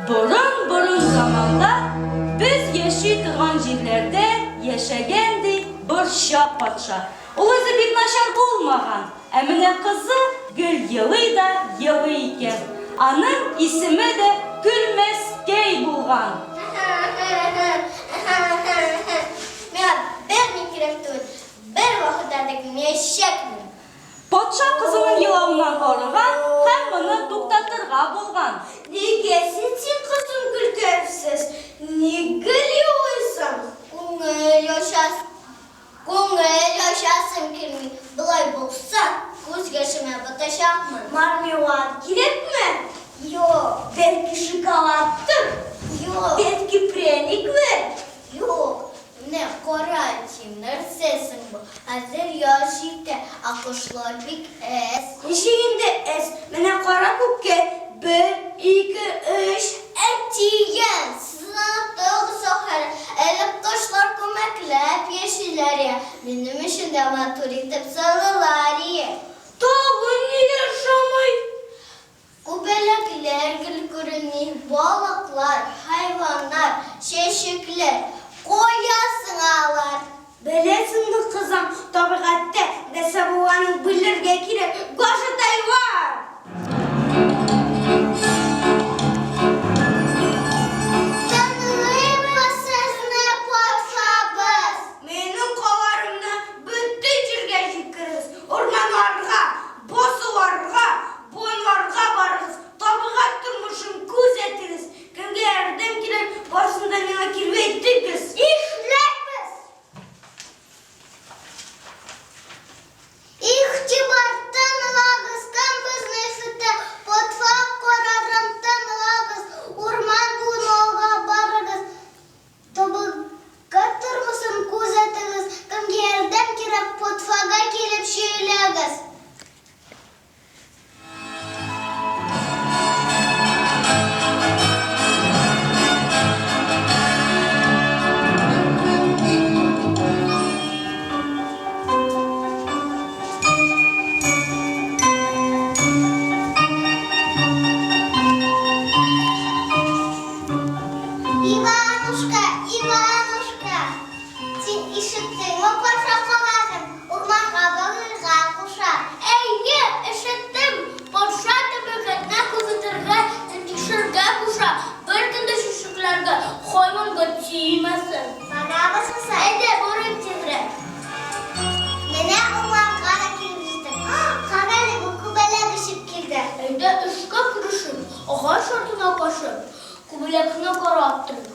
Борын-борын заманда без яши торган җирләрдә яшәгән, ди, Борчак патша. Ул үзе бик начар булмаган, ә менә кызы гел елый да елый икән. Аның исеме дә Көлмәскәй булган. Миңа берни кирәк түгел, бервакытта да дәшмәячәкмен. Патша кызының елавыннан арыган һәм моны туктатырга булган. Нигә син, кызым, көлкәсез, ник гел елыйсың? Күңел ачасың. Күңел ачасым килми. Болай булса, күз яшемә батачакмын. Мармелад кирәкме? Юк. Бәлки шоколадтыр? Юк. Бәлки прәникме? Юк. Менә кара, син нәрсә соң бу? Хәзер яз җитә, ә кошлар бик әз. Ничек инде әз? Менә кара күккә, бер, ике, өч. Әтием, сез оныттыгыз ахыры. Элек кошлар күмәкләп яшиләр иде. Минем өчен дә матур итеп салалар иде. Тагын ниләр ошамый? Күбәләкләр гел күренми, балыклар, хайваннар, чәчәкләр. Кая соң алар? Беләсеңме, кызым, табигатьтә нәрсә булганын белергә кирәк. Гашатайлар! Тыңлыйбыз сезне, патшабыз! Минем каларымны бөтен җиргә җиткерегез, урманнарга, басуларга, Болыннарга барыгыз, табигать тормышын күзәтегез. Кемгә ярдәм кирәк, барысын да миңа килеп әйтегез. Эшләрбез! Игътибар, тыңлагыз, кем безне ишетә, патша карарын тыңлагыз, урман буена барыгыз, табигать тормышын күзәтегез, кемгә ярдәм кирәк, патшага килеп сөйләгез. Иванушка, Иванушка! Син ишеттеңме патша карарын? Урманга барырга куша. Әйе, ишеттем. Патша табигатьне күзәтергә һәм тикшерергә куша. Беркем дә чәчәкләргә, хайванга тимәсен. Барабызмы соң? Әйдә, барыйк тизрәк. Менә урманга да килеп җиттек. Кара әле, бу күбәләк очып килде. Әйдә, эшкә керешик. Агач артына качып, күбәләкне карап торыйк.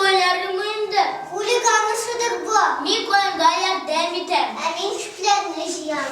Көләрме инде? Хулиган эшедер бу. Мин куянга ярдәм итәм. Ә мин чүпләрне җыям.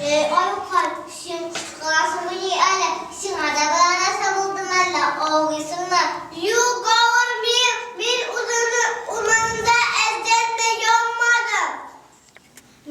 Эй, аюкай, син кычкырасыңмыни әле? Сиңа да берәр нәрсә булдымы әллә? Авырыйсыңмы? Юк, авырмыйм. Мин үземне урманымда әздән дә янмадым.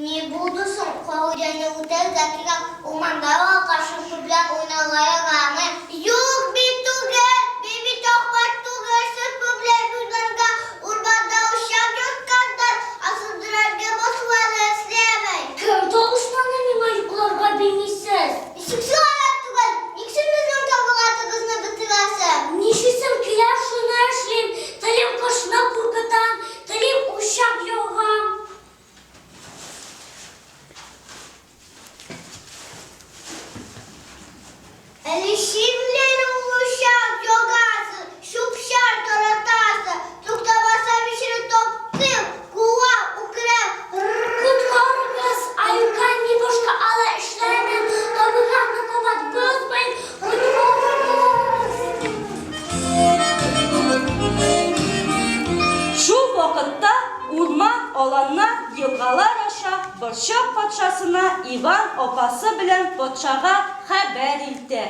Ни булды соң? Кагыйдәне үтәргә кирәк, урманда аларга шырпы белән уйнарга ярамый. Юк, мин түгел, мин бит ахмак түгел, шырпы белән уйнарга урманда учак яткандыр, ә сүндерергә басулары эшләми. Кем тавышлана миңа йокларга бирмисез? Ничек син гарәп түгел? Ник син безнең табигатебезне бетерәсең? Нишлисем килә, шуны эшлим. Телим кошны куркытам, телим учак ягам. Әле шимләр учак ягасың, чүп-чар таратасың. Туктамасам ишене таптыйм, куам, үкерәм. Коткарыгыз, аюкай, мин башка алай эшләмим. Табигатьне кабат бозмыйм. Коткарыгыз! Шул вакытта урман, аланнар, елгалар аша Борчак патшасына Иван апасы белән патшага хәбәр илтә.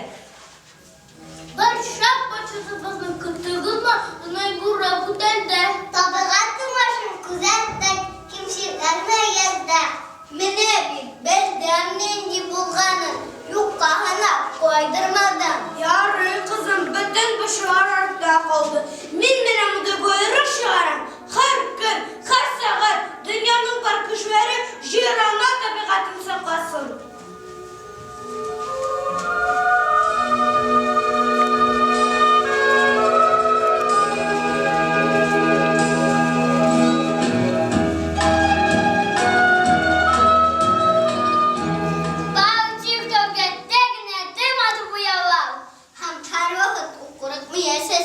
Борчак патшасы безне көттегезме? Генә бурап үтәлде. Табигать тормышын күзәттек, кимчелекләрне яздык. Менә бит, белдем нинди булганын, юкка гына кайдырмадым. Ярый, кызым, бөтен борчулар артта калды. Мин менә мондый боерык чыгарам, һәр көн, һәр сәгать дөньяның бар кешеләре Җир-ана табигатен сакласын. Баучик табигатьтә генә тынмады бу яллар. Һәм һәрвакыт ул курыкмый яшәде.